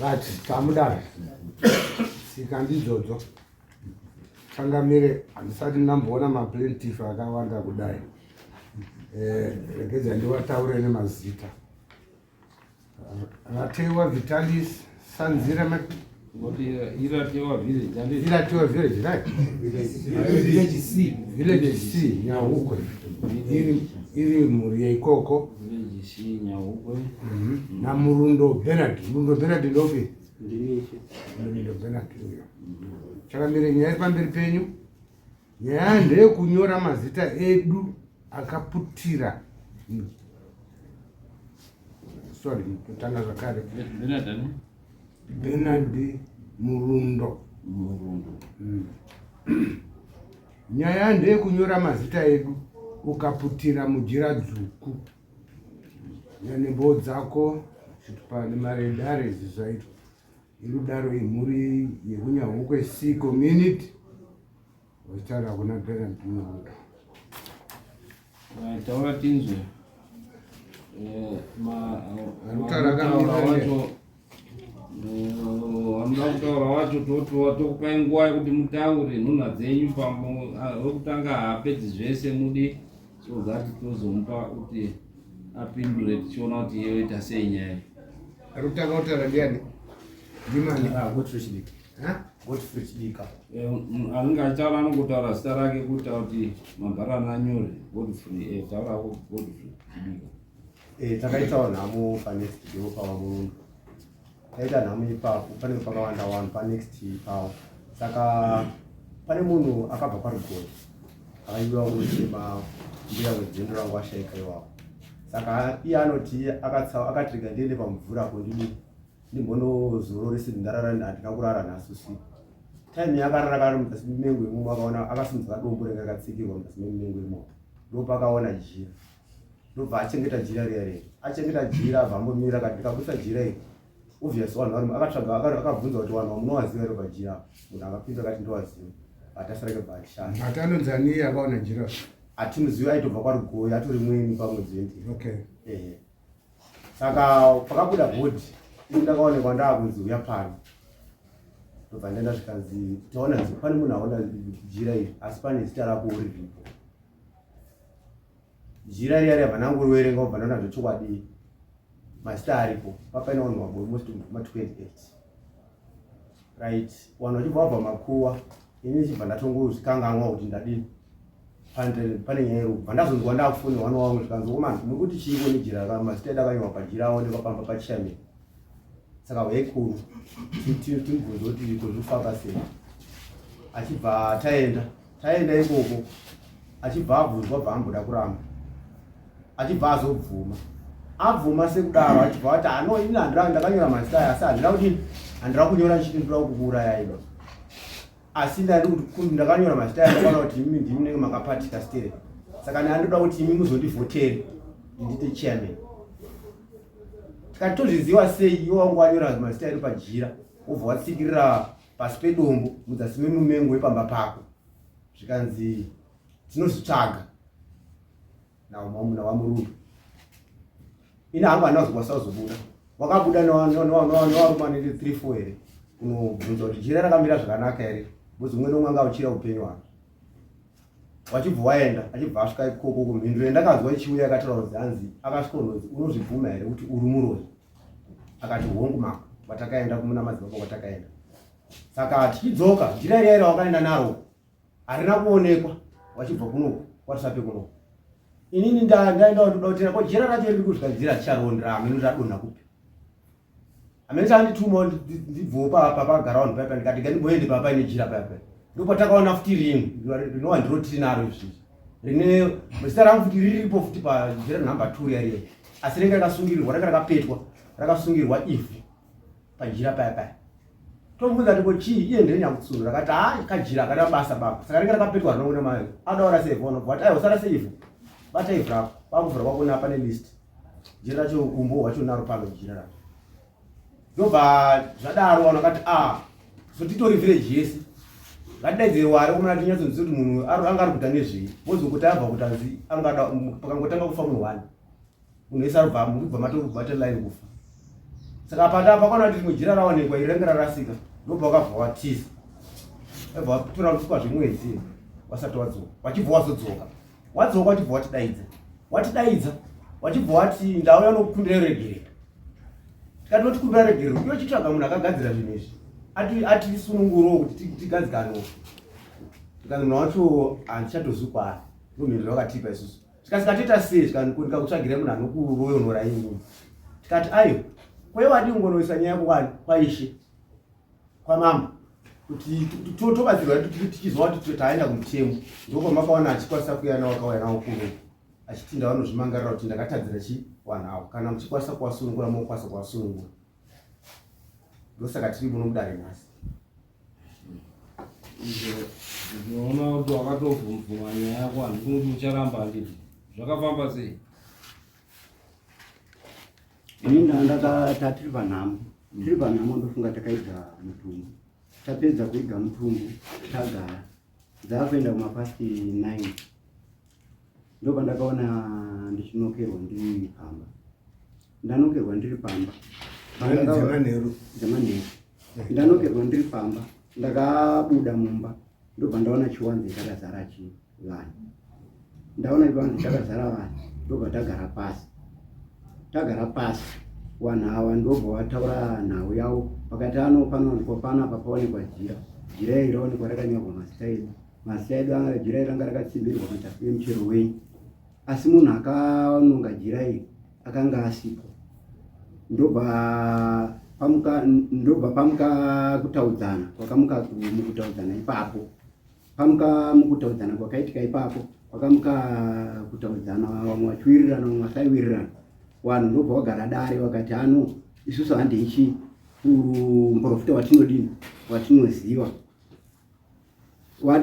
Right, tamudare. Tsika ndidzodzo. Changamire, handisati ndamboona maplaintiff akawanda kudai. Eh, regedza ndiwataure nemazita. Ratewa Vitalis Sanzira Iratewa village. Iratewa village, right? Village C. Village C, Nyahukwe. Iri iri mhuri yeikoko. Village C, Nyahukwe. NaMurundo Bernard. Murundo Bernard ndopi? Ndiniche. Murundo Bernard uyo. Chakamire nyaya iri pamberi penyu. Nyaya ndeyekunyora mazita edu akaputira. Sorry, totanga zvakare. Bernard ani? Bernard Murundo. Murundo. Nyaya ndeyekunyora mazita edu ukaputira mujira dzvuku. Nemboo dzako zvitupa nemaredare izvi zvaitwa. Irudaro imhuri yekuNyahukwe C community. Vachitaura kuna Bernard Murundo. Right, taura tinzwe. Eh, ma Arikutaura akamira wacho vanoda kutaura wacho totoa tokupai nguva yekuti mutaure nhunha dzenyu wekutanga haapedzi zvese mudi so that tozomupa kuti apindure tichiona kuti iye oita sei nyaya. Arikutanga kutaura ndiani? Ndimani? Ah, Godfrey Chidika. Ha? Godfrey Chidika. Anenge achitaura anongotaura zita rake kuita kuti mabharani anyore. Godfrey, taurako Godfrey Chidika. Takaitawo nhamo panext door pavamurundo. Taita nhamo ipapo panenge pakawanda vanhu panext pavo. Saka pane munhu akabva kwaRugoni akaiwa kunochema mbuya wedzendo rangu ashaika iwapo. Saka iye anoti akati rega ndiende pamvura apo ndidii ndimbonozororese ndarara handina kurara nhasi usiku. Time yakarara kari muzasi memengo imomo akaona akasimudza kadombo ringe rakatsikirwa muzasi memengo imomo. Ndopakaona jira. Ndobva achengeta jira riya riya. Achengeta jira abva ambomira akati ndikabusa jira iri. Obvious vanhu vari akatsvaga akabvunza kuti vanhu vamunovaziva here pajira. Munhu akapindura akati ndovaziva. But asarege bva achishanda. But anonzi ani iye akaona jira? Hatimuzivi aitobva kwaRugoyi atori mweni pamwedzi wendiri. Okay. Ehe. Saka pakabuda bhodhi ini ndakaonekwa ndaakunzi uya pano. Ndobva ndaenda zvikanzi taona pane munhu aona jira iri asi pane zita rako riripo. Jira riya riya vanangoriwerenga ubva ndaona zvechokwadi mazita aripo papaine vanhu vabo almost ma 28. Right, vanhu vachibva vabva makuwa ini ndichibva ndatongozvikanganwa kuti ndadini pane nyaya iri kubva ndazonzwa ndakufonera vana vangu zvikanzi omani muri kuti chiiko nejira ra mazita edu akanyorwa pajira aonekwa pamba pachairman. Saka huyai kuno timubvunze kuti iko zviri kufamba sei. Achibva taenda taenda ikoko achibva abvunzwa bva amboda kuramba achibva azobvuma abvuma sekudaro achibva ati ano ini handira ndakanyora mazita aya asi handina kudini handira kunyora ndichiti ndoda kukuurayai ba asi ndari kuti ndakanyora mazita aya ndakaona kuti imi ndimi munenge makapatika stere saka ndandoda kuti imi muzondivhotere ndiite chairman. Tikati tozviziva sei iwe wangu wanyora mazita edu pajira wobva watsikirira pasi pedombo mudzasi memumengo wepamba pako. Zvikanzi tinozvitsvaga nawamurume. Ini hangu handina kuzokwanisa kuzobuda. Wakabuda newarume anenge 3 4 here kunobvunza kuti jira rakamira zvakanaka here because umwe neumwe anga uchira upenyu hwake. Wachibva waenda achibva asvika ikoko kumhinduro yandakanzwa ichiuya yakataura kunzi hanzi akasvika unonzi unozvibvuma here kuti uri muroyi. Akati hongu mako kwatakaenda kumuna madzibaba kwatakaenda. Saka tichidzoka jira riya rawakaenda naro harina kuonekwa wachibva kunoku kwatisape kunoku. Inini ndaenda ndoda kutera ko jira racho riri kusvika jira richarondera hameno radonha kupi. Hameno chandituma ndibvowo papagara vanhu paya ndikati ngandimboende papa ine jira paya paya. Ndopatakaona futi rimwe rinova ndiro tiri naro izvizvi. Rine zita rangu futi riripo futi pajira number 2 riya riya. Asi ringe rakasungirirwa ranga rakapetwa rakasungirwa ivhu pajira paya paya. Tomubvunza kuti ko chii iye ndiri nyakutsuru rakati haa kajira akada basa baba. Saka ringe rakapetwa rinoona mai. Adaura seivhu anobva ati aiwa usara seivhu. Bata ivhu rako. Kwakuvhura kwako pane list. Jira racho umbo hwacho naro pano jira racho. Ndobva zvadaro vanhu vakati ah so titori village yese. Ngatidaidzire wari kumana tinyatsonzwa kuti munhu anga ari kuita nezvei. Vozokuti abva kuti anzi angada pakangotanga kufa munhu one. Munhu wese arubva murubva matobata line kufa. Saka panda pakaona kuti rimwe jira raonekwa iri ranga rarasika, ndobva wakabva watiza. Wabva watora kusvika zvemwedzi wasati wadzoka. Wachibva wazodzoka. Wadzoka wachibva watidaidza. Watidaidza wachibva wati ndauya nokukumbira regerero. Tikati notikumbira regerero iwe chitsvaga munhu akagadzira zvinhu izvi. Ati atisunungurewo kuti tigadzikanewo. Tikati munhu wacho handichatozivi kwaari. Ndomhinduro wakatipa isusu. Tikati tikatoita sei ndikakutsvagira munhu anokuroyonora ini. Tikati ayo kwai wadii kungonoisa nyaya yako kwani kwaishe kwamambo kuti tobatsirwa tichizwa kuti taenda kumutemo ndokwamakaona achikwanisa kuuya nawo akauya nawo kuno achiti ndavanozvimangarira kuti ndakatadzira chi vanhu avo kana muchikwanisa kuvasunungura mokwanisa kuvasunungura ndosaka tiri muno mudare nhasi. Ndinoona kuti wakatobvuma nyaya yako handifuni kuti ucharamba handiti zvakafamba sei? Ini ndakata tiri panhamo tiri panhamo ndofunga takaiga mutumbu tapedza kuiga mutumbu tagara dzakuenda kumapasti 9 ndopandakaona ndichinokerwa ndiri pamba ndanokerwa ndiri pamba dzemanheru dzemanheru ndanokerwa ndiri pamba ndakabuda mumba ndobva ndaona chiwanze chakazara chi vanhu ndaona chiwanze chakazara vanhu ndobva tagara pasi tagara pasi vanhu ava ndobva vataura nhau yavo vakati ano panowanikwa panapa pawanikwa jira jira iri rawanikwa rakanyorwa mazita edu mazita edu anga jira iri ranga rakatsimbirwa matafi emuchero wenyu asi munhu akanonga jira iri akanga asipo ndobva pamuka ndobva pamuka kutaudzana kwakamuka mukutaudzana ipapo pamuka mukutaudzana kwakaitika ipapo kwakamuka kutaudzana vamwe vachiwirirana vamwe vasaiwirirana vanhu ndobva vagara dare vakati ano isusu handeichi kumborofita watinodini watinoziva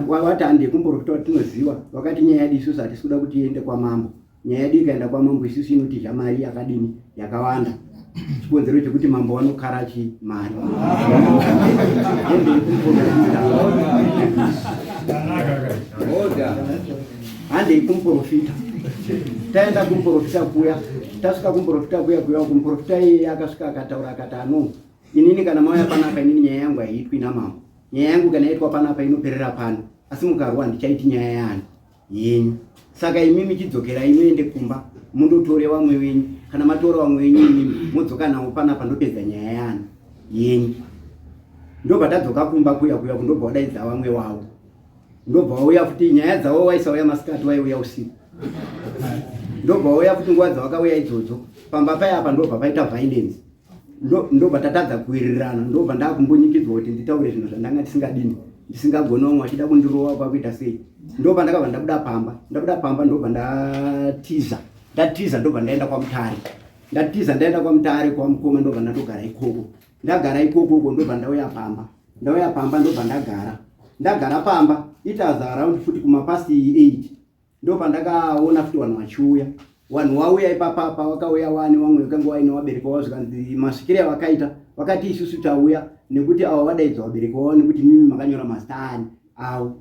Wati hande kumborofita watinoziva vakati nyaya yedu isusu hatisi kuda kuti iende kwamambo nyaya yedu ikaenda kwamambo isusu inotidya mari yakadini yakawanda chikonzero chekuti mambo vanokara chi mari handei kumuporofita taenda kumuporofita kuya tasvika kumuporofita kuya kuya kumuporofita iyeye akasvika akataura akati ano inini kana mauya panapa inini nyaya yangu haiitwi namambo nyaya yangu kana yaitwa panapa inoperera pano asi mukarwa handichaiti nyaya yani yenyu saka imimi chidzokerai muende kumba mundotore vamwe venyu kana matora vamwe venyu imimi modzoka navo panapa ndopedza nyaya yani yenyu ndobva tadzoka kumba kuya kuya kundobva wadaidza vamwe wavo ndobva wauya futi nyaya dzavo waisauya masikati waiuya usiku ndobva wauya futi nguva dzawakauya idzodzo pamba paya apa ndobva paita violence ndobva tatadza kuwirirana ndobva ndakumbunyikidzwa kuti nditaure zvinhu zvandanga ndisingadini ndisingagoni vamwe vachida kundirova kwakuita sei ndobva ndakabva ndabuda pamba ndabuda pamba ndobva ndatiza ndatiza ndobva ndaenda kwamutare ndatiza ndaenda kwamutare kwamukoma ndobva ndatogara ikoko ndagara ikoko uko ndobva ndauya pamba ndauya pamba ndobva ndagara ndagara pamba it was around futi kumapast 8 Ndopandakaona futi vanhu vachiuya vanhu wauya ipapapa wakauya wani vamwe vakanga waine vabereki wavo zvikanzi masvikire avakaita vakati isusu tauya nekuti avo vadaidza vabereki wavo nekuti mimi makanyora mazita ani avo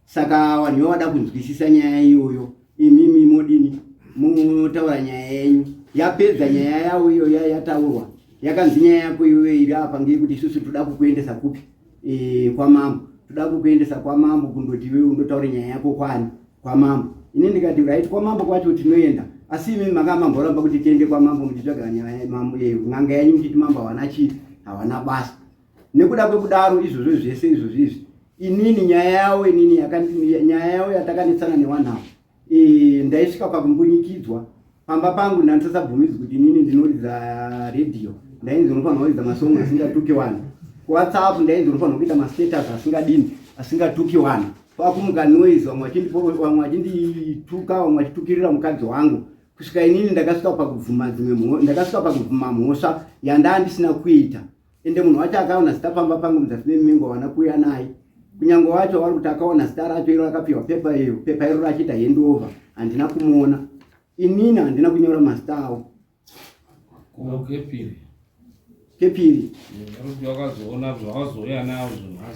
saka vanhu ivo vada kunzwisisa nyaya iyoyo imimi modini motaura nyaya yenyu yapedza nyaya yavo iyo yataurwa yakanzi nyaya yako iyoyo iri apa ngeyekuti isusu toda kukuendesa kupi e, kwamambo toda kukuendesa kwamambo kundoti iwewe undotaura nyaya yako kwani kwamambo ini ndikati right kwamambo kwacho tinoenda asi imi manga mamboramba kuti tiende kwamambo muchitsvaga eh, n'anga yenyu muchiti mambo hawana chii hawana basa nekuda kwekudaro izvozvo zvese izvozvo izvi inini nyaya yavo inini nyaya yavo yatakanetsana newanhu avo Eh, ndaisvika pakumbunyikidzwa pamba pangu ndandisasabvumidzwi kuti inini ndinoridza redhiyo ndainzi unofanirwa kuridza masong asingatuki vanhu kuwhatsapp ndainzi unofanirwa kuita mastatus asingadini asingatuki vanhu kwakumuka noise vamwe vachindituka vamwe vachitukirira mukadzi wangu kusvika inini ndakasvika pakubvuma dzimwe ndakasvika pakubvuma mhosva yandaa ndisina kuita ende munhu wacho akaona zita pamba pangu muzasi memingo wana kuuya naye kunyange wacho wari kuti akaona zita racho iro akapiwa pepa iyo pepa iro rachiita handover handina kumuona inini handina kunyora mazita awo kepiri kepiri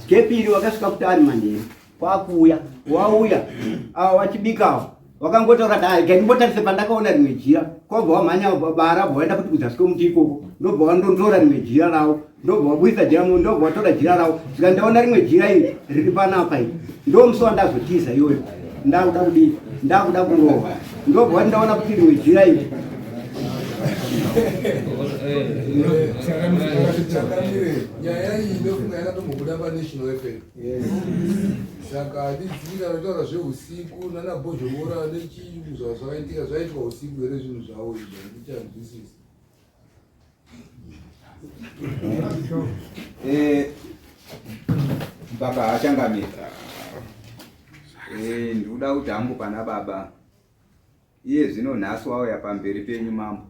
kepiri wakasvika kuti ari manheru kwakuuya wauya awa wachibikawo wakangotaura kuti ndimbotarise pandakaona rimwe jira Kwabva wamhanya bara bva waenda kuti kudzasi kwemuti ikoko ndobva wandonzora rimwe jira ravo ndobva waburitsa jira mu ndobva watora jira ravo zvika ndaona rimwe jira iri riri panapa iri ndo musi wandazotiza iyoyo ndakuda kudii ndakuda kurohwa ndobva wati ndaona kuti rimwe jira iri nyaya iyi ndofunga yakatombobuda panational fm saka handizivi kana taura zveusiku nana bhozhongora nechii zvazvakaitika zvaitwa usiku here zvinhu zvavo izvi handichanzwisisi eh, baba hachangamira eh, ndikuda kuti hangu pana baba Iye zvino nhasi wauya pamberi penyu mambo,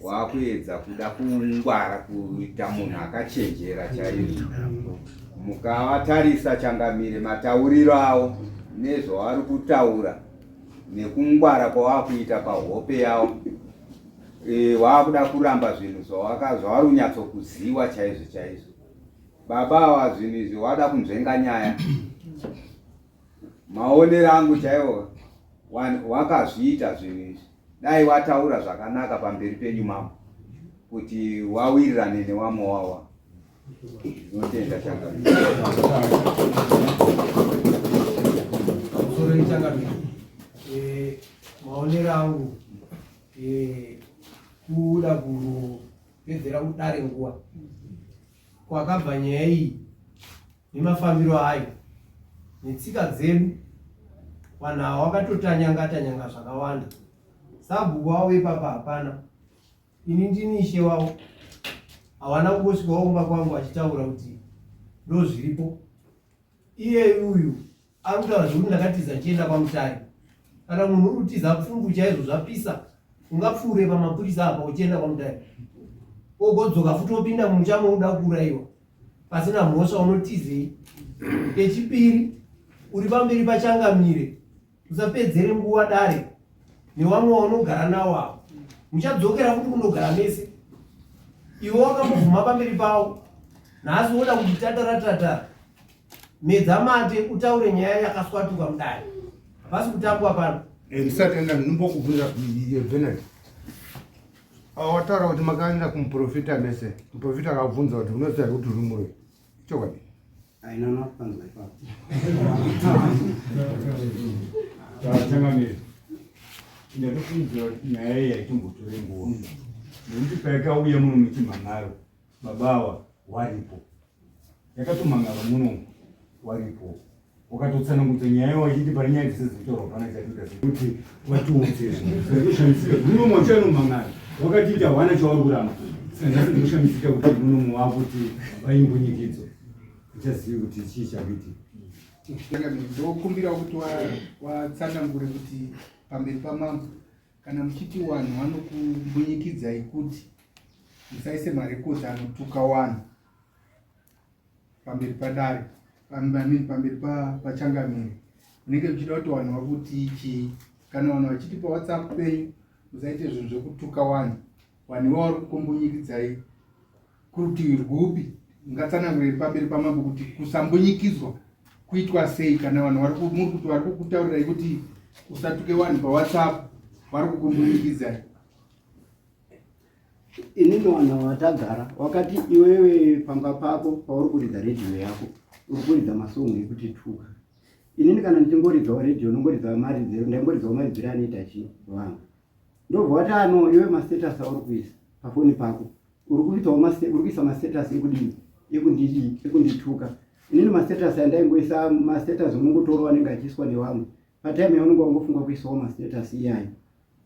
wakuedza kuda kungwara kuita munhu akachenjera chaizvo. Mukavatarisa changamire matauriro avo nezvavari kutaura nekungwara kwawakuita pahope yavo e, wakuda kuramba zvinhu zvavari kunyatsokuziwa chaizvo chaizvo. Baba ava zvinhu izvi wada kunzvenga nyaya maonero angu chaiwo wakazviita zvinhu izvi dai wataura zvakanaka pamberi penyu mambo kuti wawirirane newamwe wawa ndinotenda changamire. Eh, maonero angu eh, kuda kupedzera kudare nguva kwakabva nyaya iyi nemafambiro ayo netsika dzedu vanhu ava wakatotanyanga tanyanga zvakawanda sabhuku wavo ipapa hapana ini ndini ishe wavo hawana kungosvikawo kumba kwangu achitaura kuti ndozviripo iye uyu ari kutaura zvekuti ndakatiza ndichienda kwamutare kana munhu uri kutiza pfumbu chaizvo zvapisa ungapfuure pamapurisa apa uchienda kwamutare ogodzoka futi wopinda muchamo uda kuuraiwa pasina mhosva unotizei kechipiri uri pamberi pachangamire usapedzere nguva dare newamwe waunogara nawo avo muchadzokera futi kundogara mese iwe wakambobvuma pamberi pawo nhasi woda kuti tatara tatara medza mate utaure nyaya yakaswatuka mudare hapasi kutambwa pano eh, ndisati enda ndinombokubvunza benard ah, wataura kuti makaenda kumuprofita mese muprofita akabvunza kuti unoziva kuti uri muroyi chokwadi Changamire, ndatofungidzira kuti nyaya iyi haitombotori nguva nekuti payakauya muno muchimhan'aro baba awa waripo yakatomhan'aro muno waripo wakatotsanangudza nyaya yawo achiti pane nyaya dzese dzinotaurwa pana chatoita sekuti watiudze zvinhu muno mwacho anomhan'ara wakatiita hwana chauri kuramba saka nhasi ndinoshamisika kuti muno mwakuti vaimbunyikidzo Ndichazivi kuti chii chakuitika. Ndokumbira kuti watsanangure kuti pamberi pamambo kana muchiti wanhu wanokumbunyikidzai kuti musaise marekodzi anotuka wanhu pamberi padare pamberi pachangamire unenge uchida kuti wanhu wakuti chii kana vanhu vachiti pawhatsapp penyu musaite zvinhu zvekutuka wanhu vanhu ivo vari kukumbunyikidzai Kurutivi rwupi ungatsanangurei pamberi pamambo kuti kusambunyikidzwa kuitwa sei kana vanhu vari muri kuti vari kukutaurirai kuti usatuke vanhu pawhatsapp vari kukumbunyikidzai inini vanhu vatagara wakati iwewe pamba pako pauri kuridza redhiyo yako uri kuridza masongo ekuti tuka inini kana ndichingoridzawo redhiyo ndongoridzawo maridziro ndaingoridzawo maridziro anoita chii vanhu ndobva wati ano iwe mastatus auri kuisa pafoni pako uri kuitawo uri kuisa mastatus ekudii ekundidii ekundituka inini mastatus andaingoisa mastatus unongotorwa anenge achiiswa nevamwe patime yaunenge wangofunga kuisawo mastatus iyayo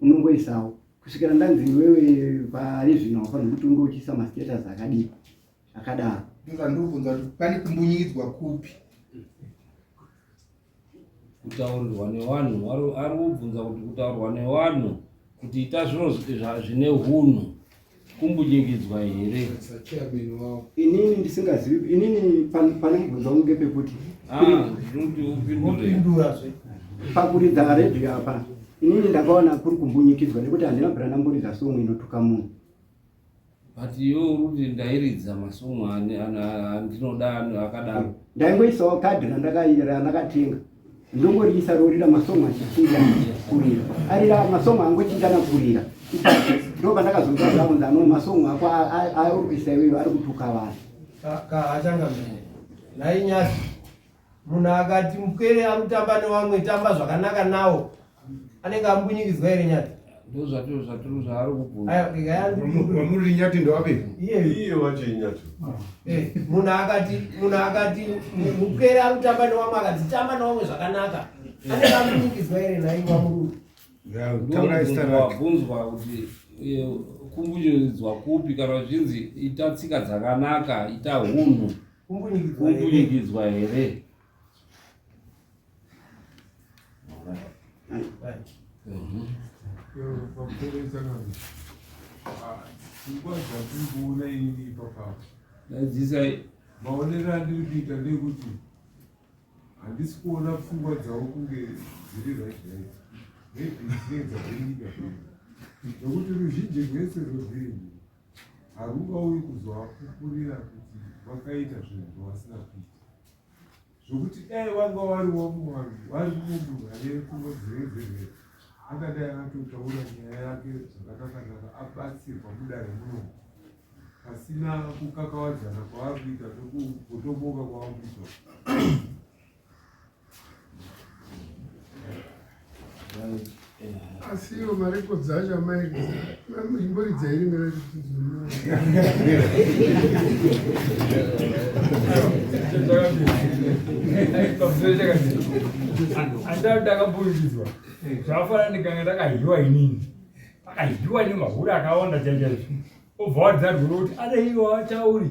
unongoisawo kusvikira ndanzi iwewe pari zvino haufaniri kuti unge uchiisa mastatus akadii akadaro ndozvandikubvunza kuti pane kumbunyikidzwa kupi Kutaurirwa nevanhu ari kubvunza kuti kutaurirwa nevanhu kuti ita zviro zvine hunhu kumbunyikidzwa here? Inini ndisingazivi inini pane mubvunzo wangu ngepekuti ah, ndinoti upindure pakuridza redhiyo apa inini ndakaona kuri kumbunyikidzwa nekuti handina kubvira ndamboridza songo inotuka munhu But iwe uri kuti ndairidza masong andinoda akadaro. Ndaingoisawo kadhi randakatenga ndongoriisa rorira masong achichinja kurira arira masong angochinjana kurira. Ndo pandakazonzwa zvakunzi ano masong ako auri kuisa iweyo ari kutuka vanhu. Kaachangamire. Nhai Nyasha, munhu akati mupwere ari kutamba newamwe tamba zvakanaka nawo anenge ambunyikidzwa here Nyati? Ndozvatiri zvatiri zvaari kubvunza. Aya, ndikaya- Wamuri Nyati ndowapi? Iye. Iye wacho inyati. Eh, munhu akati munhu akati mupwere ari kutamba newamwe akati tamba newamwe zvakanaka anenge ambunyikidzwa here nhai wamururu? Taurai zita rake. Wabvunzwa kuti kumbunyikidzwa kupi kana zvichinzi ita tsika dzakanaka, ita hunhu. Kumbunyikidzwa here? Kumbunyikidzwa here? Pfungwa dzatiri kuona inini ipapapo Daidzisai. Maonero andiri kuita ndeyekuti handisi kuona pfungwa dzavo kunge dziri right right, maybe dzinenge dzavhiringika nekuti ruzhinji rwese rwevhiringika harungauyi kuzovapupurira kuti vakaita zvinhu zvavasina kuita, zvokuti dai vanga vari vamwe vanhu vari mumwe munhu ane pfungwa dzinenge dziri angadai atotaura nyaya yake zvakanakanaka abatsirwa mudare munomu pasina kukakawadzana kwavari kuita nekugotomoka kwavari kuita. Asi iwo marekodzi acho amairidza imboridza iri mera Andati ndakaburikidzwa zvafanana ndikanga ndakahiwa inini akahiwa nemahure akawanda chaizvo obva wadzarwura kuti adaiwa tauri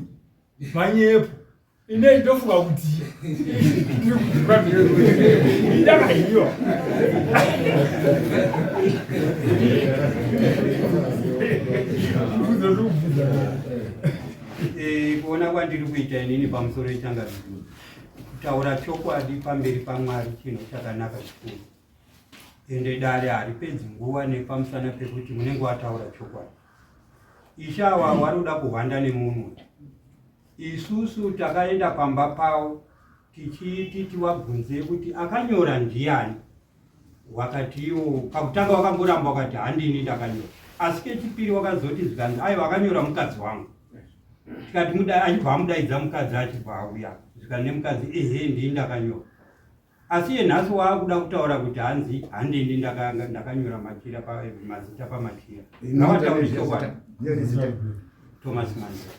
manyepo ine ndofunga kuti ndakahiwa. Kuona kwandiri kuita inini pamusoro yechangamire, kutaura chokwadi pamberi paMwari chinhu chakanaka zvikuru, ende dare haripedzi nguva nepamusana pekuti unenge wataura chokwadi. Ishe ava vari kuda kuhwanda nemunwe. Isusu takaenda pamba pavo tichiti tiwabvunze kuti akanyora ndiani, wakati iwo pakutanga wakangoramba wakati handini ndakanyora, asi kechipiri wakazoti zvikanzi aiwa akanyora mukadzi wangu. Tikati achibva amudaidza mukadzi achibva auya, zvikanzi nemukadzi ehe ndini ndakanyora. Asi iye nhasi waakuda kutaura kuti hanzi handini ndakanyora machira mazita pamachira. Ngavataure chokwadi. Thomas Mandela.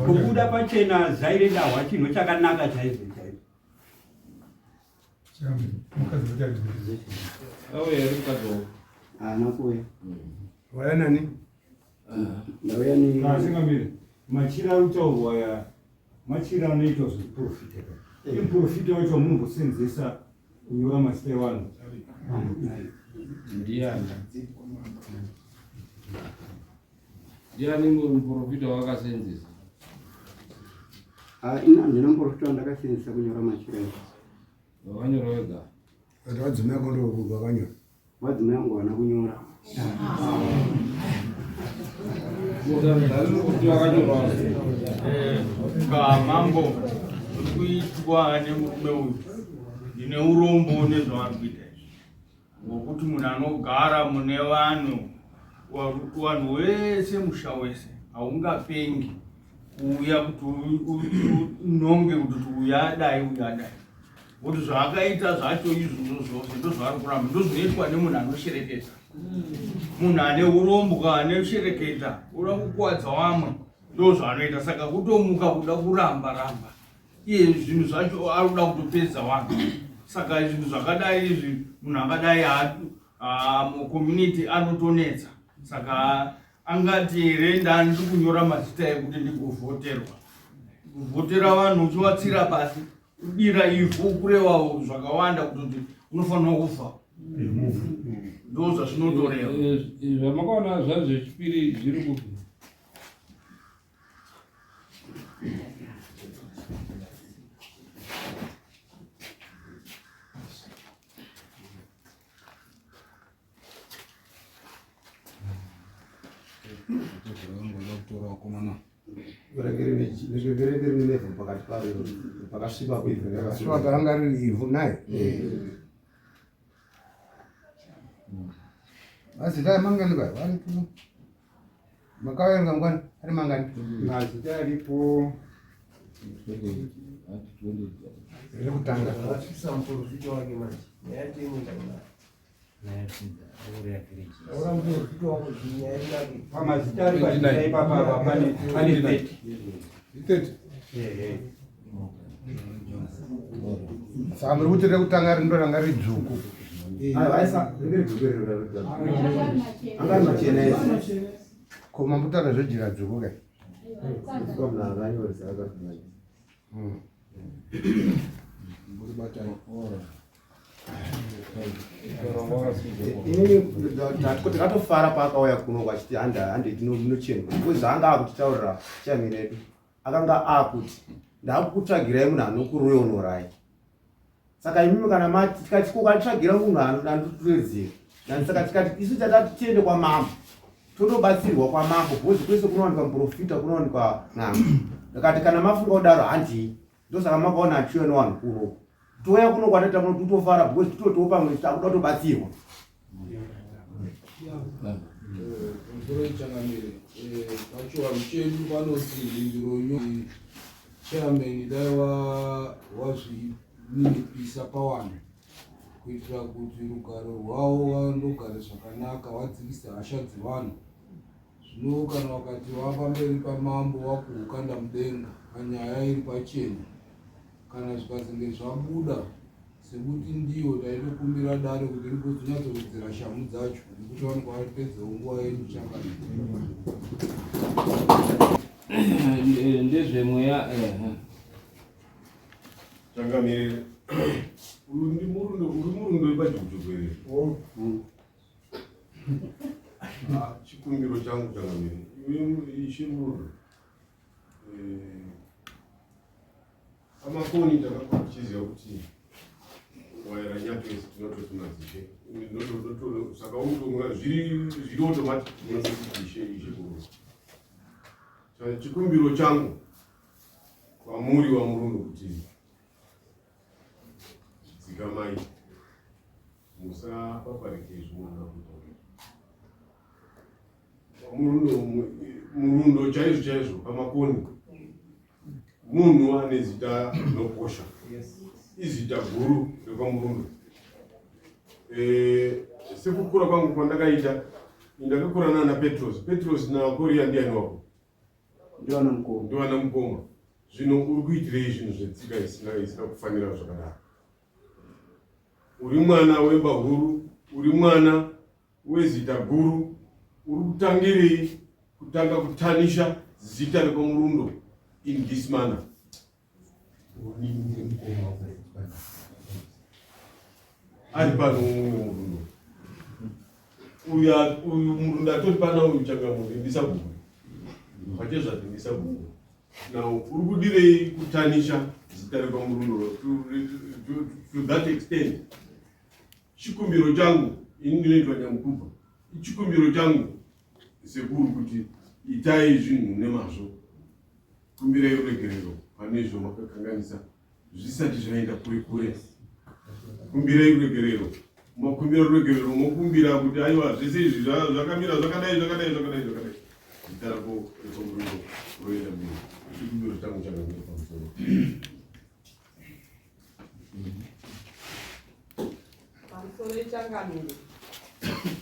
Kubuda pachena zaire dahwa chinhu chakanaka chaizvo chaizvo. Auya here mukadzi wako? Haana kuuya. Waya nani? Ndauya ni Asingamire. Machira ari kutaurwa aya machira anoitwa zvekuprofita. Imuprofita wacho wamunombosenzesa kunyora mazita evanhu. Ndiani? Ndiani muprofita wakasenzesa? Ah, ini handina muprofita wandakasenzesa kunyora machira aya. Wakanyora wega? Kuti vadzimai vako ndo vakanyora. Vadzimai vangu havana kunyora. Kamambo uri kuitwa nemurume uyu, ndine urombo nezvavari kuita izvi, ngokuti munhu anogara mune vanhu, vanhu wese musha wese haungapengi kuuya kuti unonge kuti uyu adai uyu adai, ngokuti zvaakaita zvacho izvozvo zvose ndozvaari kuramba, ndozvinoitwa nemunhu anoshereketa, munhu ane urombwa anoshereketa uda kukuwadza vamwe, ndozvaanoita. Saka kutomuka kuda kuramba ramba iye zvinhu zvacho ari kuda kutopedza vanhu. Saka zvinhu zvakadai izvi, munhu akadai mucommunity anotonetsa. Saka angati here ndandiri kunyora mazita ekuti ndigovhoterwa? Kuvhotera vanhu uchivatsira pasi, kudira ivhu, kureva zvakawanda kutoti unofanira kufa, ndo zvazvinotoreva. Zvamakaona zvacho zvechipiri zviri kupi? Renge rine nevhu pakati paro pakasviba kuivhu. Rakasviba ranga riri ivhu naye. Mazita mangani kwa? 1 2 Makaverenga mangani? Ari mangani? Mazita aripo rekutanga. Vasvitsa muprofita wake manje. Nyaya yacho inoenda kunaka. Taura muprofita wako kuti nyaya inake. Pamazita ari pazita ipapa apa pane pane 30. 30. Saka muri kuti rekutanga rindo ranga riri dzvuku. Anga ari machena ese. Ko mambotaura zvejira dzvuku kai? Inini takatofara paakauya kuno kwachiti hande hande tinochenwa because zvaanga akutitaurira chairman edu akanga akuti ndakukutsvagirai munhu anokuroyonorai saka imimi kana mati tikati kukatsvagira munhu anoturedzera nani saka tikati isu tatati tiende kwamambo totobatsirwa kwamambo because kwese kunowanikwa muprofita kunowanikwa n'anga ndakati kana mafunga kudaro handii ndosaka makaona achiuya nevanhu kuno touya kuno kwataita kuno totofara because titotiwo pamwe takuda kutobatsirwa Pamusoro changamire, pachivanhu chedu panoti mhinduro chairman dai wazvininipisa pavanhu kuitira kuti rugare rwavo vandogare zvakanaka vadzikise hasha dzevanhu. Zvino kana vakati vapamberi pamambo vakuhukanda mudenga panyaya iri pachena kana zvikazenge zvabuda sekuti ndiyo taitokumbira dare kuti rigozonyatsowedzera shamhu dzacho nekuti vanenge vapedzawo nguva yenyu changamire. Ndezvemweya. Changamire, uyu ndi murundo, uri murundo wepajikujuku here? Ah, chikumbiro changu changamire, iwe ishe murundo, pamakoni takakura tichiziva kuti waira nyatwese tinototi madzishe saka unotonga zviri zviri automatic unototi ishe ishe murundo. Saka chikumbiro changu kwamuri wamurundo kuti dzikamai musapaparike izvi munoda kuita murundo murundo chaizvo chaizvo pamakoni munhu ane zita rinokosha izita guru rekwamurundo. Sekukura kwangu kwandakaita ndakakura nana Petros Petros naKoria ndiani wako ndiwana mukoma ndiwana mukoma zvino uri kuitirei zvinhu zvetsika isina isina kufanira zvakadaro uri mwana wemba huru uri mwana wezita guru uri kutangirei kutanga kutanisha zita rekwamurundo in this manner ari pano mumwe murundo uyu uyu murundo atori pana uyu changamunhu ndisabhuku pachezvati ndisabhuku now uri kudirei kutanisha zita rekwamurundo to that extent chikumbiro changu ini ndinoitwa nyamukubva chikumbiro changu sekuru kuti itai zvinhu nemazvo kumbirai ruregerero pane izvo makakanganisa zvisati zvaenda kure kure kumbirai ruregerero makumbira ruregerero mokumbira kuti aiwa zvese izvi zvakamira zvakadai zvakadai zvakadai zvakadai zita rako rekomurundo roenda mberi chikumbiro changu chakamira pamusoro Pamusoro ichangamire,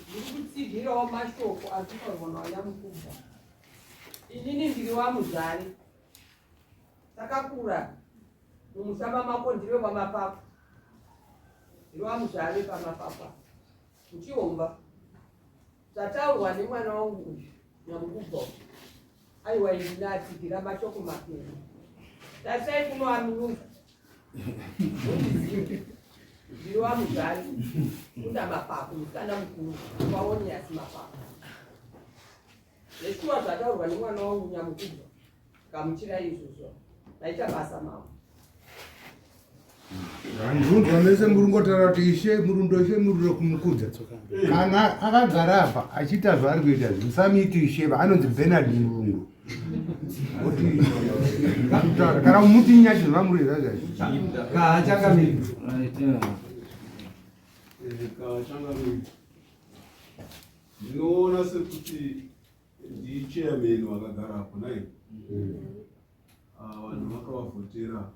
ndiri kutsigirawo mashoko ari kutaurwa naVaNyamukubva. Inini ndiri waMuzvare, takakura mumusha maMako, ndiri wekwaMapapa, ndiri waMuzvare paMapapa muChihomba. Zvataurwa nemwana wangu uyu Nyamukubva uyu, aiwa ini ndatsigira mashoko mapenyu. Tarisai kuno amuruza undizive ndiri waMuzvare kunda Mapako, musikana mukuru kwaOnias Mapako. Zveshuwa zvataurwa nemwana wangu Nyamukubva, gamuchirai izvozvo, maita basa mambo. Ndinzwa mese muri ngotaura kuti ishe murundo ishe murundo kumukudza kana akagara apa achiita zvaari kuita izvi musamuiti ishe anonzi Bernard Murundo kuti kutaura kana kumuti nyachi zvamuri zvazvazvi Kaachangamire. Right. Kaachangamire. Ndinoona sekuti ndichairman wakagarapo nai ah, vanhu vakavavhotera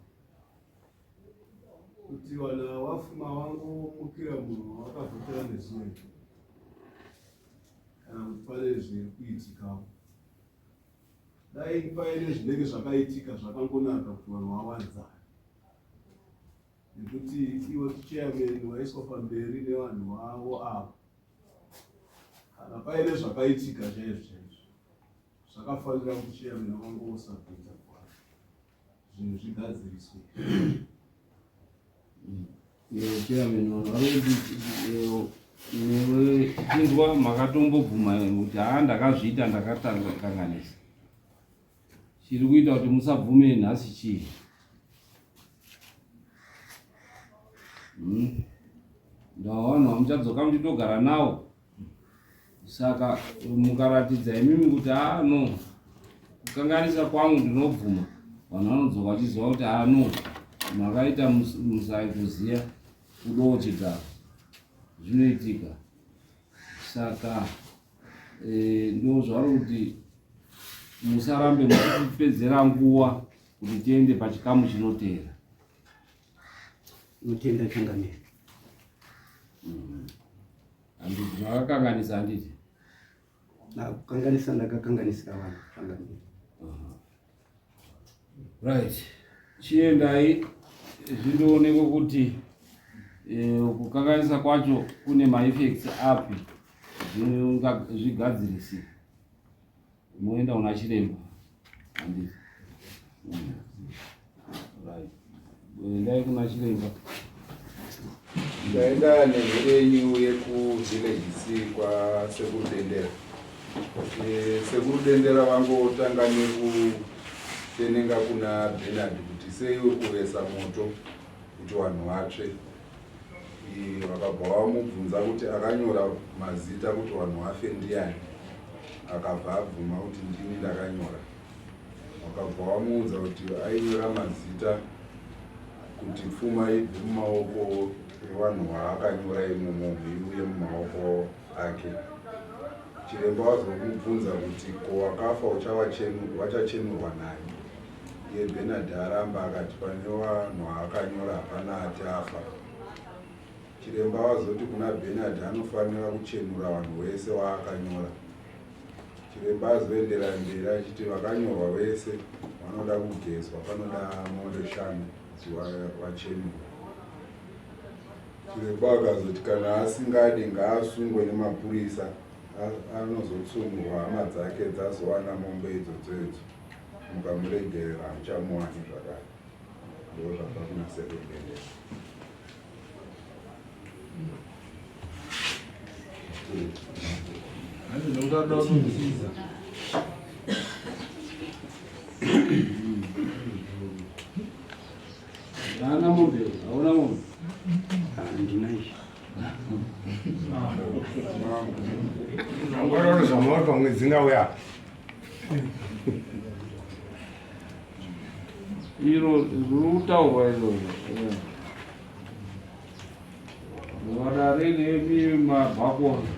kuti vana wafuma wangomukira munhu wakavhotera nezuva kana kuti pane zviri kuitikawo dai paine zvinenge zvakaitika zvakangonaka kuti vanhu vawadzana nekuti ivo chairman waiswa pamberi nevanhu vavo avo kana paine zvakaitika chaizvo chaizvo zvakafanira kuti chairman vangosabvita kuvanhu zvinhu zvigadziriswe Chairman vanhu vari kuti newe chinzwa makatombobvuma kuti haa ndakazviita ndakakanganisa chiri kuita kuti musabvume nhasi chii hmm? Ndava vanhu vamuchadzoka muchitogara nawo saka mukaratidza imimi kuti haa ah, no kukanganisa kwangu ndinobvuma vanhu vanodzoka vachiziva kuti haa ah, no makaita musaikuziva kudowo chigaro zvinoitika saka e, ndo zvauri kuti musarambe muchipedzera nguva kuti tiende pachikamu chinoteera Notenda changamire. Handiti makakanganisa handiti? Kukanganisa ndakakanganisira vanhu changamire. Right. Chiendai zvindoonekwe kuti eh, kukanganisa kwacho kune maeffects api zvigadzirisike. Moenda kuna chiremba handiti? Right. Endai kuna chiremba. Ndaenda nemhuri yenyu yekuvillage C kwaSekuru Dendera. Eh, Sekuru Dendera vangotanga nekutenenga kuna Bernard kuti sei uri kuvesa moto kuti vanhu vatsve. Eh, vakabva vamubvunza kuti akanyora mazita kuti vanhu vafe ndiani, akabva abvuma kuti ndini ndakanyora. Wakabva wamuudza kuti ainyora mazita kuti pfuma ibve mumaoko evanhu vaakanyora imomo iuye mumaoko ake. Chiremba wazomubvunza kuti ko wakafa wachachenurwa nani? Iye Bernard aramba akati pane vanhu vaakanyora hapana ati afa. Chiremba wazoti kuna Bernard anofanira kuchenura vanhu vese waakanyora. Chiremba azoenderera mberi achiti vakanyorwa vese vanoda kugezwa panoda mombe shanu kuti vachenurwe. Chiremba akazoti kana asingade ngaasungwe nemapurisa anozotsungurwa hama dzake dzazowana mombe idzodzo idzo mukamuregerera hamuchamuwani zvakare. Ndozvabva kuna Sekuru Dendera. Haana mombe, hauna mombe. Handina izvi. Mangwana zvamauri pamwe dzingauya. Iro riri kutaurwa iro. Vadare nemi mabhakona.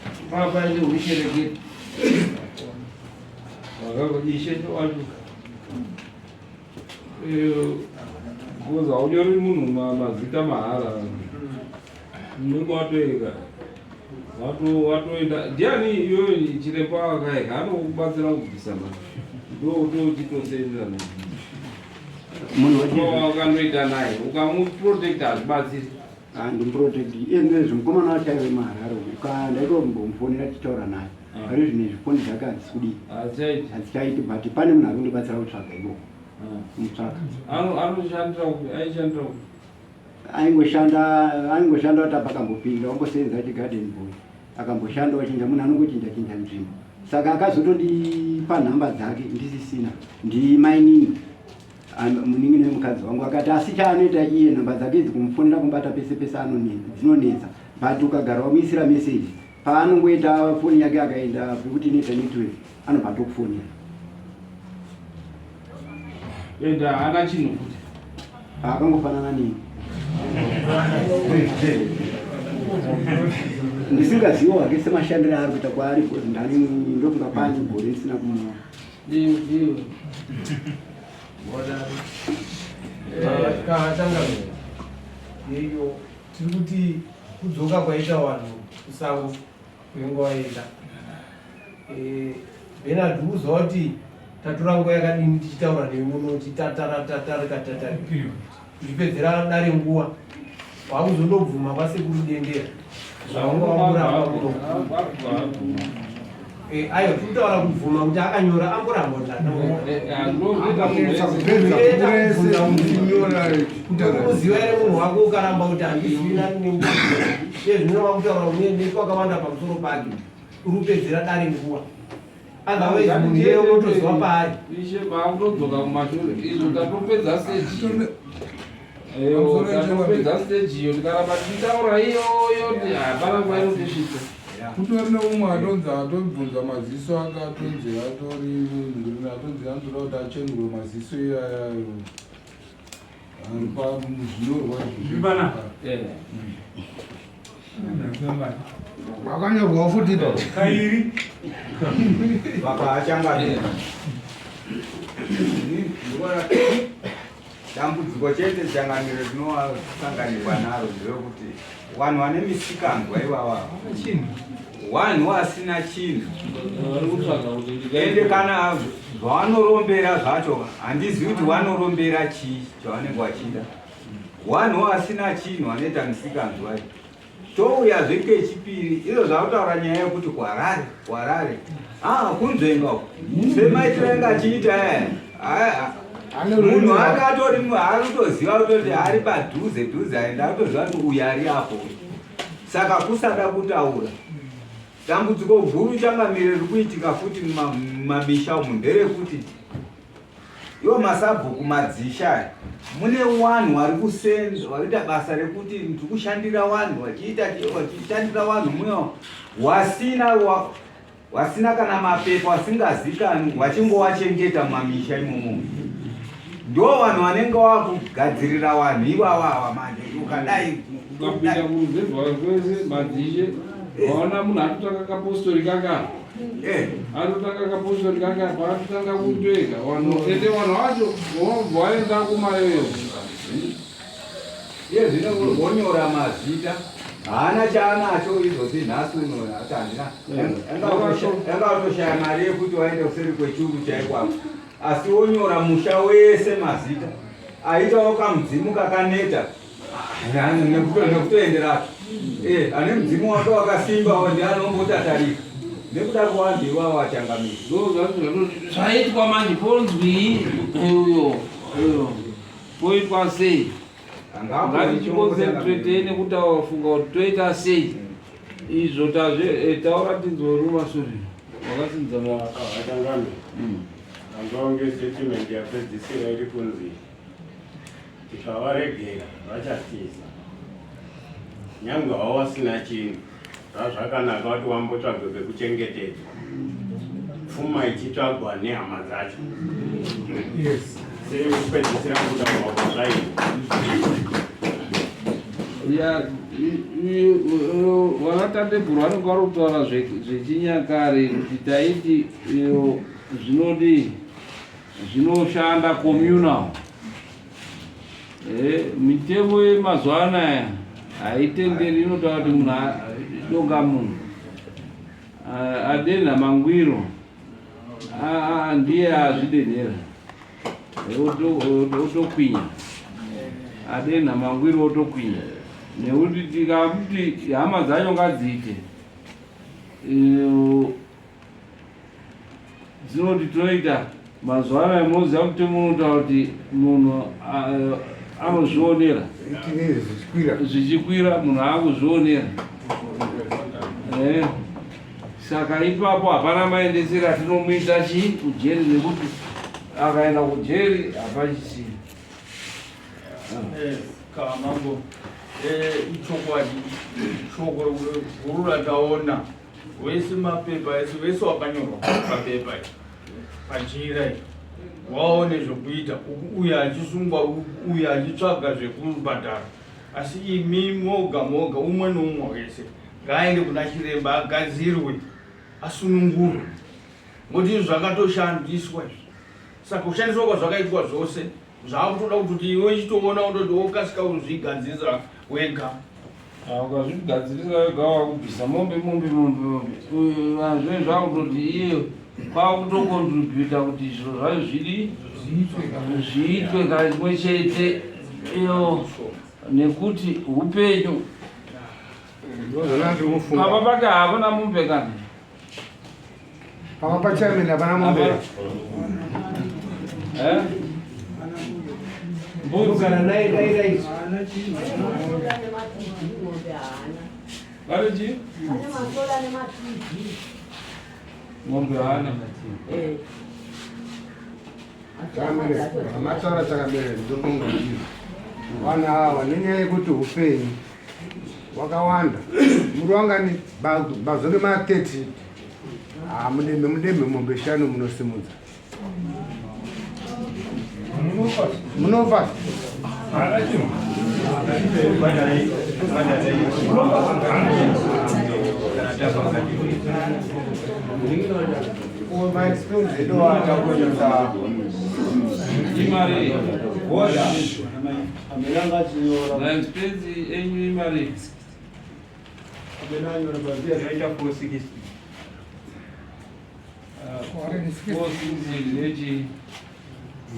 Kuti papa ine hushereketi. Ishe wacho. Because haunyori munhu mazita mahara. Unenge watoeka. Watoenda ndiani iyoyo chiremba akaeka anokubatsira kubvisa mari. Ndotochitosenzera naye. Munhu wakandoita naye ukamuprotecta hazvibatsiri. Handimuprotect iye ndezve mukomana wacho aive muHarare uka ndaitombomfonera tichitaura naye. Ah. Pari zvino izvi foni dzake hadzisi kudii. Hadzichaiti. Hadzichaiti but pane munhu ari kundibatsira kutsvaga ikoko. Ah. Kumutsvaga. Anoshandira kupi? Aishandira kupi? Aingoshanda aingoshanda kuti apa akambopinda wambosenza chigarden boy akamboshanda wachinja munhu anongochinja chinja nzvimbo saka akazotondipa nhamba dzake ndisisina ndimainini munin'ina wemukadzi wangu akati asi chaanoita iye nhamba dzake idzi kumufonera kumubata pese pese dzinonetsa but ukagara wamuisira message paanongoita foni yake akaenda pekuti inoita network anobva atokufonera enda haana chinhu futi akangofanana neni Ndisingazivo hake semashandiro aari kuita kwaari because ndani ndofunga paani gore ndisina kumuona. Kachangamire iyo tiri kuti kudzoka kwaita vanhu kusango kwenguva yenda eh, Bernard uziva kuti tatora nguva yakadini tichitaura newe muno titatara tatarika tatari tichipedzera dare nguva wakuzondobvuma kwasekuru dendera zvawanga wamboramba muno eh, ayo tiri kutaura kubvuma kuti akanyora amboramba unoziva here munhu wako ukaramba kuti handizivi nani nenguva ezvino wakutaura nekwakawanda pamusoro pake uri kupedzera dare nguva otherwise munhu iye unotoziva paari ishe maakutodzoka kumashure izvo tatopedza stage tatopedza stage iyo tikaramba tichitaura iyoyo hapana nguva inotisvitsa kutori neumwe atonzi atobvunza maziso ake atonzi atori munhu atonzi anotoda kuti achenurwe maziso iyaya ari pazvinyorwa izvi Wakanyorwa futi ipapo. Kairi. Vakachangamira. Dambudziko chete changamiro rinosanganikwa naro nderekuti vanhu vane misikanzwa ivava vanhu vasina chinhu ende kana zvavanorombera zvacho handizivi kuti vanorombera chii chavanenge vachida Wanhu wasina chinhu wanoita misikanzwa iyi. Touyazve kechipiri izvo zvakutaura nyaya yekuti kuHarare, kuHarare. Ah, kunzvenga uko. Semaitiro anga achiita aya. Aya munhu ake atori ari kutoziva kutoti ari padhuze dhuze aenda atoziva kuti uyu ari apo. Saka kusada kutaura. Dambudziko guru changamire riri kuitika futi mumamisha umu nderekuti Iwo masabhuku madzishe aya mune wanhu wari kusenza warikuita basa rekuti ndiri kushandira wanhu wachiita wachishandira wanhu muya wasina wa, wasina kana mapepa wasingazikanwi wachingowachengeta mumamisha imomo ndo vanhu vanenge wakugadzirira vanhu ivava ava manje ukadai ukapinda kuruzevha kwese madzishe waona munhu atotanga kapostori kaka Eh. Anotanga kapostori kanga paatotanga kutoega vanhu ende vanhu vacho vobva vaenda kumayoyo. Iye zvino wonyora mazita haana chaanacho izvozvi nhasi uno ati handina anga atoshaya mari yekuti waende kuseri kwechuru chaikwako asi wonyora musha wese mazita aitawo kamudzimu kakaneta nekutoenderako eh, ane mudzimu wake wakasimba ndi anombotatarika nekuda kuvanhu ivavo achangamira zvaitwa manje ponzwii uyo uyo poitwa sei ngatichikonzentretei nekuti awafunga kuti toita sei izvo tazve eh, taura tinzwe rumashure wakasimudza maachangamira angaonge statement yapedzisira iri kunzi Tikawaregera vachatiza nyangwe havo vasina chinhu. Zvazvakanaka kuti wambotsvagwe pekuchengetedzwa, pfuma ichitsvagwa nehama dzacho. Yes. Sekupedzisira kutaurwa kwazvaita. Ya, vanatateguru vanenge vari kutaura zvechinyakare kuti taiti iyo zvinodii zvinoshanda communal eh, mitemo yemazuva anaya haitenderi inotaura kuti munhu donga munhu adenha mangwiro ndiye azvidenhera otokwinya adenha mangwiro otokwinya nekuti tikakuti hama dzacho ngadziite eh, dzinoti toita mazuva anaya munoziva mutemo unotaura kuti munhu anozvionera zvichikwira munhu akuzvionera eh, saka ipapo hapana maendesero atinomuita chii kujeri nekuti akaenda kujeri hapachisii eh, kamambo eh, ichokwadi shoko guru rataona Wese mapepa ese wese wakanyorwa papepa pachira waone zvekuita uyu achisungwa uyu achitsvaga zvekubhadhara. Asi imi moga moga umwe neumwe wese ngaaende kuna chiremba agadzirwe asunungurwe. Ngokuti izvi zvakatoshandiswa izvi. Saka kushandiswa kwazvakaitwa zvose zvakutoda kutoti iwe uchitoona utoti wokasika kuzvigadzirisa wega. Ah, ukazvigadzirisa wega wakubvisa mombe mombe mombe mombe zve zvakutoti iye kwakutokontributa kuti zviro zvayo zvidi zviitwe kamwe chete iyo nekuti upenyu papa pake hapana mombe kana Papa pachairman hapana mombe. Eh? Mbudzi kana naye daira izvi. Vari chii? Mombe haana. Eh. Mataura chakamere ndokunga vanhu ava nenyaya yekuti upenyu wakawanda muri wangani bazonge ma 30 ah, mudembe mudembe mombe shanu munosimudza munofa Imari. Maexpense enyu imari. Zvaita 460. 460 nechi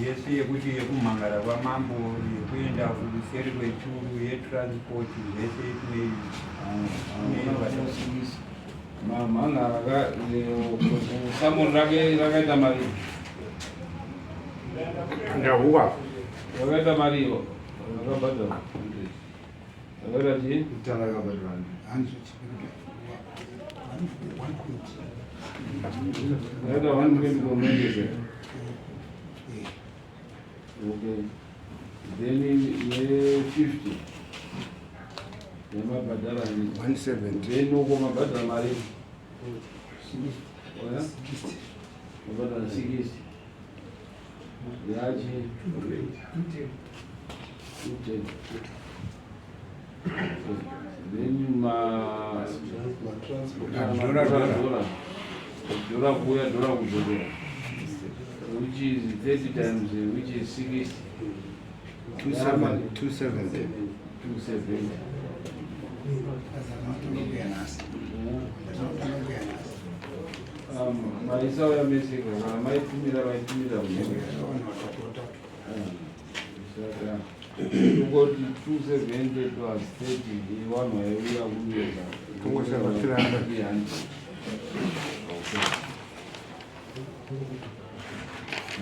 yese yekuti yekumhangara kwamambo yekuenda kuseri kwechuru yetransport zvese mamhangara samoni rake rakaita mari ndahuwa rakaita mari iyo rakabhadhara rakaita chii kutanga rakabhadhara rakaita 120 komendese okay then ye 50 yamabhadhara 170 then uko mabhadhara mari oya mabhadhara 60 yachi 210 then ma Dhora, dhora. dhora dhora kuuya dhora kudzokera which is 30 times which is 60 270 270 270 maisauya mese kana maitumira vaitumira saka tongoti 270 plus 30 vanhu vaiuya kuyeza Tongosaka 300.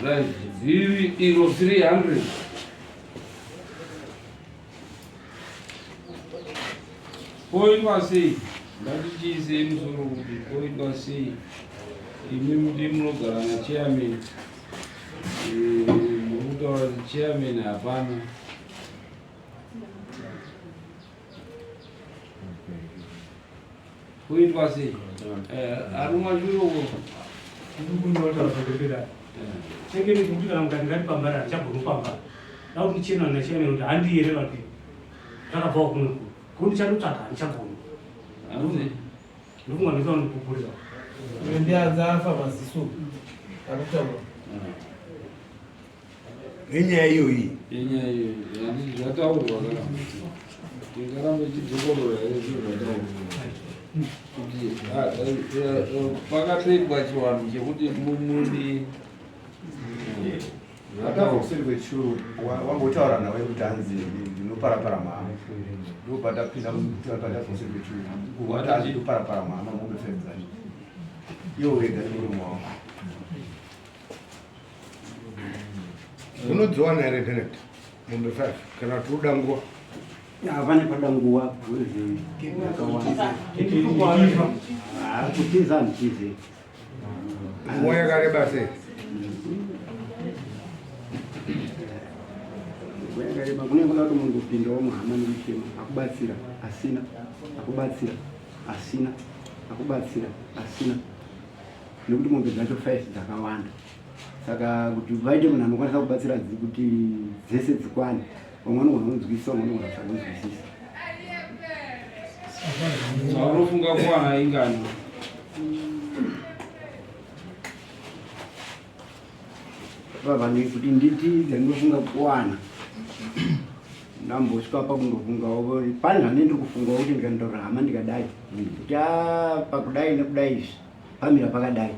Right, dhiri iro 300. Poitwa sei? Ngatichiisei musoro kuti poitwa sei? Imi muri munogara nachairman. Eh, muri kutaura kuti chairman hapana. Kuitwa sei? Eh, arumwa chiroko. Chengeni kuti kana mukati ngatipambana handichagoni kupambana. Ndakuti ndichena nachairman kuti handiye here vanhu zvakabvawo kumwe kure. Kuti ndichanotsvaga handichagoni. Hanzi? Ndofunga ndisa kundipupurira. Ndianzafa maziso arikutaura. Nenyaya iyoyi. Nenyaya iyoyi. Handiti zvataurwa kana. Tingaramba tichidzokorora here zvinhu zvataurwa. Kuti pakatoitwa chivanhu chekuti mumudi Atabva kuseri kwechuru wambotaura nawe kuti hanzi ndinoparapara mhama ndopatapinda patabva kuseri kwechuru wati hanzi ndoparapara mhama mombe five dzacho iwo wega nemuromo wako unodziwana here Bennett mombe 5 kana kuti uda nguva Hapana pada nguva yakawanda. Kutiza handitize. Nguva yakareba sei? Nguva yakareba kune kuda kuti munhu upindawo muhama nemuchema akubatsira asina akubatsira asina akubatsira asina nekuti mombe dzacho five dzakawanda saka kuti vaite munhu anokwanisa kubatsira kuti dzese dzikwane. Vamwe vanogona kunzwisisa, vamwe vanogona kusakunzwisisa. Zvaunofunga kuwana ingani? Baba kuti nditi dzandinofunga kuwana ndambosvika pakundofungawo pane zvandine ndiri kufungawo kuti ndikandotaura hama ndikadai kuti ah, pakudai nekudai izvi pamira pakadai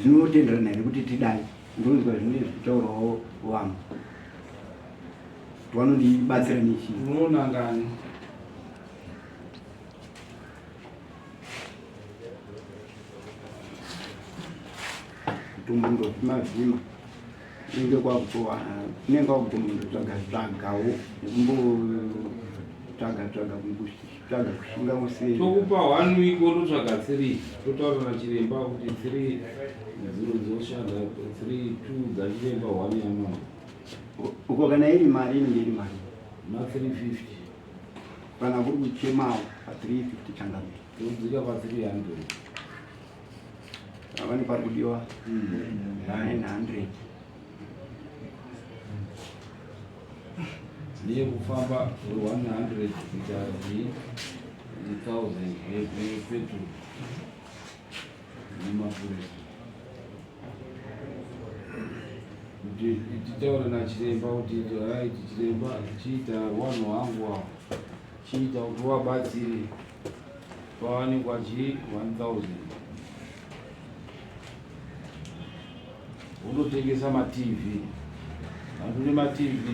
zvinotenderana here kuti tidai ndonzwa zvinenge zvichitaurawo vamwe kuti vanondibatsira nechii unoona ngani kutombondovhima vhima kunenge kwakutowana kunenge kwakutombondotsvaga tsvagawo nekumbotsvaga tsvaga kumbotsvaga kushinga kusei tokupa one week wototsvaga three totaura nachiremba kuti three dziro dzoshanda three two dzachiremba one yamama uko kana iri mari inenge iri mari ma 350 kana kuri kuchemawo pa 350 changamire todzika pa 300 Avani pari kudiwa 900. Ndiye kufamba 100 kuita 1000 yepetrol nemapurisa kuti titaure nachiremba kuti right chiremba chiita wanhu wangu awo chiita kuti wabatsire Pawanikwa chii 1000 unotengesa matv vanhu nematv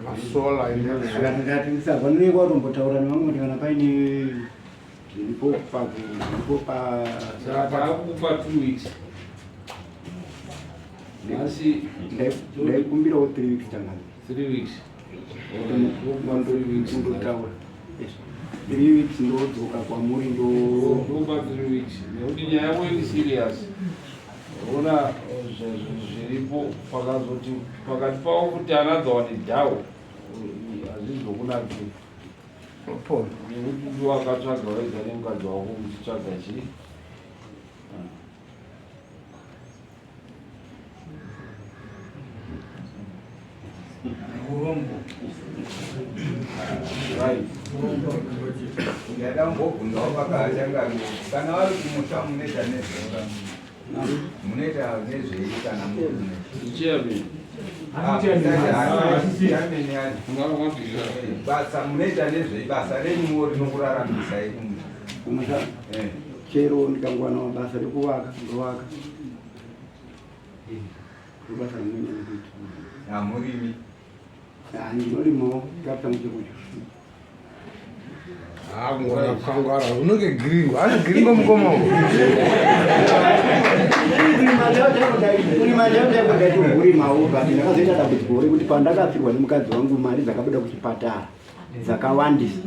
masola akatengesa vanoneka watombotaura nevamwe kuti kana paine zviripo zviripo pa saka taakukupa two weeks nhasi ndaikumbirawo three weeks tangani three weeks kundotaura three weeks ndodzoka kwamuri ndopa three weeks nekuti nyaya yako iri serious ona zviripo pakazoti pakati pavo kuti another one down hazvizokunakira nekuti ndiwakatsvaga wega nemukadzi wako muchitsvaga chii Ndada kumbobvunzawo pakachangamire kana vari kumusha munoita nezvei munoita nezvei kana muri basa munoita nezvei basa renyuwo rinokuraramisai kumusha chero ndikangowana mabasa rekuvaka ndovaka ndobasa rinonyanya kuita hamurimi ndinorimawo chikafu changu chekudya kungwara kangwara unenge gringo ane gringo mukoma kurima chaiko ndaitohurimawo but ndakazoita dambudziko rekuti pandakafirwa nemukadzi wangu mari dzakabuda kuchipatara dzakawandisa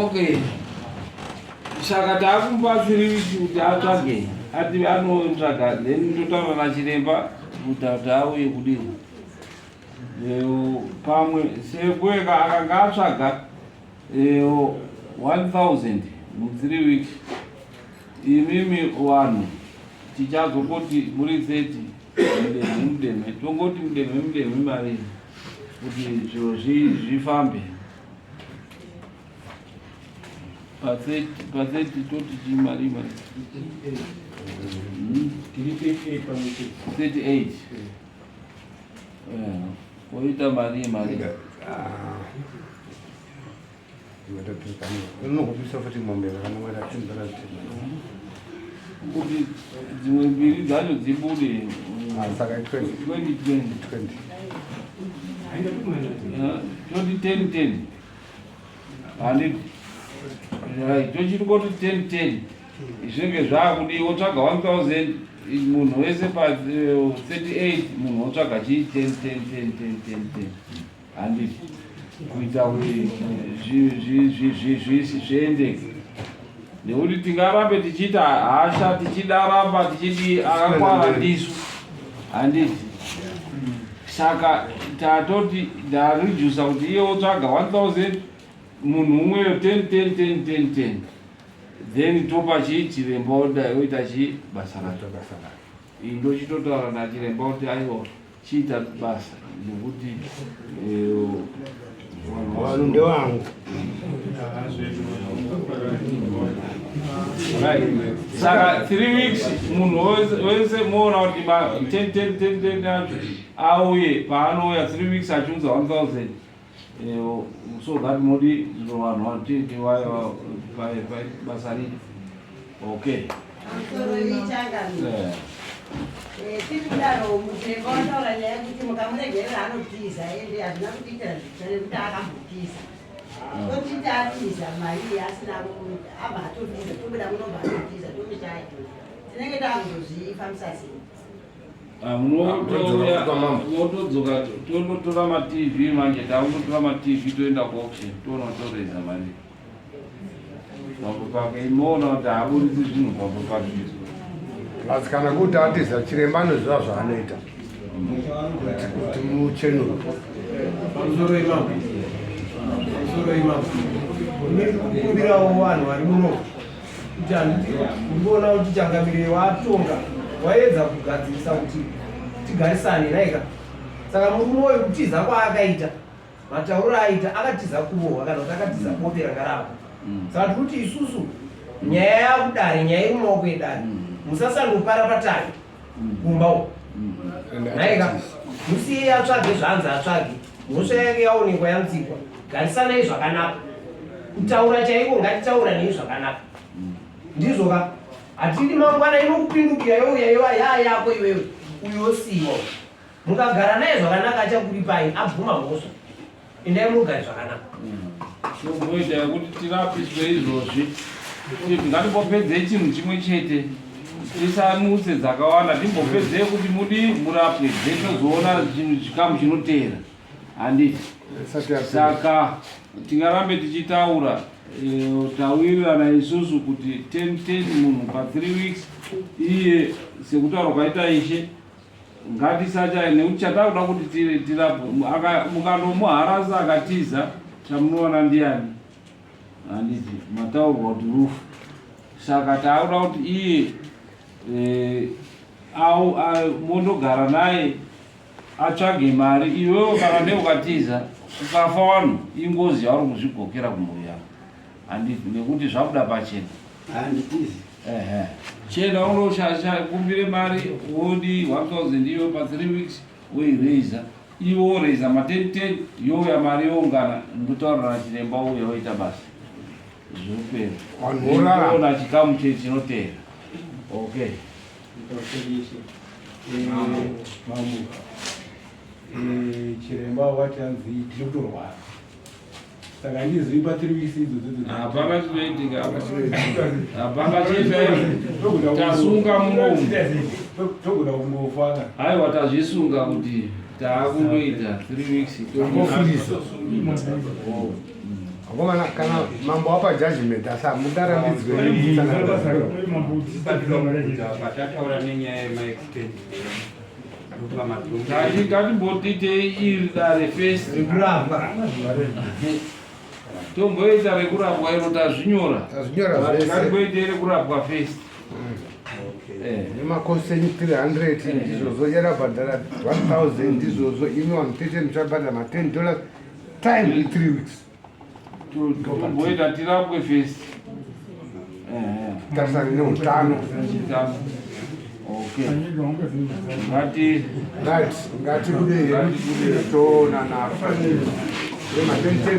Okay. Saka taakumubatsiri kuti atsvage ati anotsvaga then totaura nachiremba kuti ati auye kudini pamwe sekueka akanga atsvaga 1000 mu 3 weeks imimi vanhu tichazongoti muri 30 mudemhe mudemhe tongoti mudemhe mudemhe mari kuti zviro zvifambe pa30 toti chii mari mari 38 oita mari mari Unogobisa futi mombe vakanongera kuti dzimwe mbiri dzacho dzibude ah, saka 20 20 20 10 10 handiti right tochiri koti 10 10 zvinenge zvaakudii wotsvaga 1000 munhu wese pa 38 eh, munhu wotsvaga chii 10 10 10 10 10 10 handiti kuita kuti zviendeke nekuti tingarambe tichiita hasha tichidaramba tichidii akakwara ndisu handiti saka tatoti ndaredusa kuti iye wotsvaga 1000 munhu umweyo 10 10 10 10 10 then topa chii chiremba oita chii basa rake. Iyi ndochitotaura nachiremba kuti aiwa chiita basa nekuti eh, vanhu ndevangu. Saka 3 weeks munhu wese moona kuti 10 10 10 10 acho auye paanouya 3 weeks achiunza 1000 eh, so that modi vanhu vatete basa riri okay. Musoro ichangamire. Eh, tiri kudaro muchiremba wataura nyaya yekuti mukamuregerera anotiza ende hazvina kutiitira zvitsva nekuti akambotiza. Totiti atiza mari iyi asina abva atotiza tobuda munobva atotiza tomushaya. Tinenge takuzozvifambisa sei? Ah, munotodzoka tondotora matv manje takundotora matv toenda kuauction toona toreza mari pambo pake imoona kuti haaburitsi zvinhu pambo pake. Asi kana kuti atiza chiremba anoziva zvaanoita kuti muchenuro. Pamusoro imambo, pamusoro imambo, ndinokumbirawo vanhu vari muno kuti handiti ndikuona kuti changamire watonga waedza kugadzirisa kuti tigarisane naika. Saka murume uyu kutiza kwaakaita matauro aita akatiza kurohwa kana kuti akatiza bope ranga rako. Saka tiri kuti isusu nyaya yakudare, nyaya iri mumaoko edare, musasandopara patare kumba uko naika, musiyei atsvage zvaanzi atsvage, mhosva yake yaonekwa yamutsikwa, garisanai zvakanaka. Kutaura chaiko ngatitauranei zvakanaka, ndizvo ka. Hatidi mangwana inokupindukira youya yova yaa yako iwewe uyo osiiwa. Mukagara naye zvakanaka achakuripai abvuma mhosva. Endai munogare zvakanaka. Tomboita yekuti tirapiswe izvozvi. Kuti ngatimbopedzei chinhu chimwe chete. Tisamutse dzakawanda timbopedzei kuti mudi murapwe then tozoona chinhu chikamu chinoteera. Handiti. Saka tingarambe tichitaura eh, tawirirana isusu kuti 10 10 munhu pa 3 weeks iye sekutaura kwaita ishe ngatisacha nekuti chatakuda kuti tirapwe mukandomuharasa akatiza chamunoona ndiani handiti mataurwa kuti rufu saka taakuda kuti iye eh, au mondogara naye atsvage mari iwewo kana neukatiza ukafa wanhu ingozi yauri kuzvigokera kumhuri yako handiti nekuti zvabuda pachena. Handitizi. Ehe. Chienda unoshakumbire mari wodi 1000 iyo pa 3 weeks woiraiza iwe woraiza ma 10 10 youya mari youngana ndotaura nachiremba uya woita basa zvopera Vanhu vorarama. ona chikamu chinoteera okay. Mambo, chiremba wati hanzi tiri kutorwara saka handizivi pa 3 weeks idzodzo. Hapana chinoitika apa, hapana chinoitika, tasunga munomu. Togona kungofa. Aiwa, tazvisunga kuti taakundoita 3 weeks. Angofundisa. Akomana, kana mambo apa judgment asi hamungarambidzwe. Patataura nenyaya yemaextend. Ngatimbotitei iri dare first. Rekurapwa. Tomboita rekurapwa iro tazvinyora. Tazvinyora zvese. Ngatimboitei rekurapwa first. Nemakosi enyu 300 ndizvozvo, yarabhadhara 1000 ndizvozvo, imi vanhu 30 muchabhadhara ma 10 dollars, time i 3 weeks. Tomboita tirapwe first. Tarisane neutano. Okay. Ngati right, ngatibudei hedu toonana. Ma 10 10.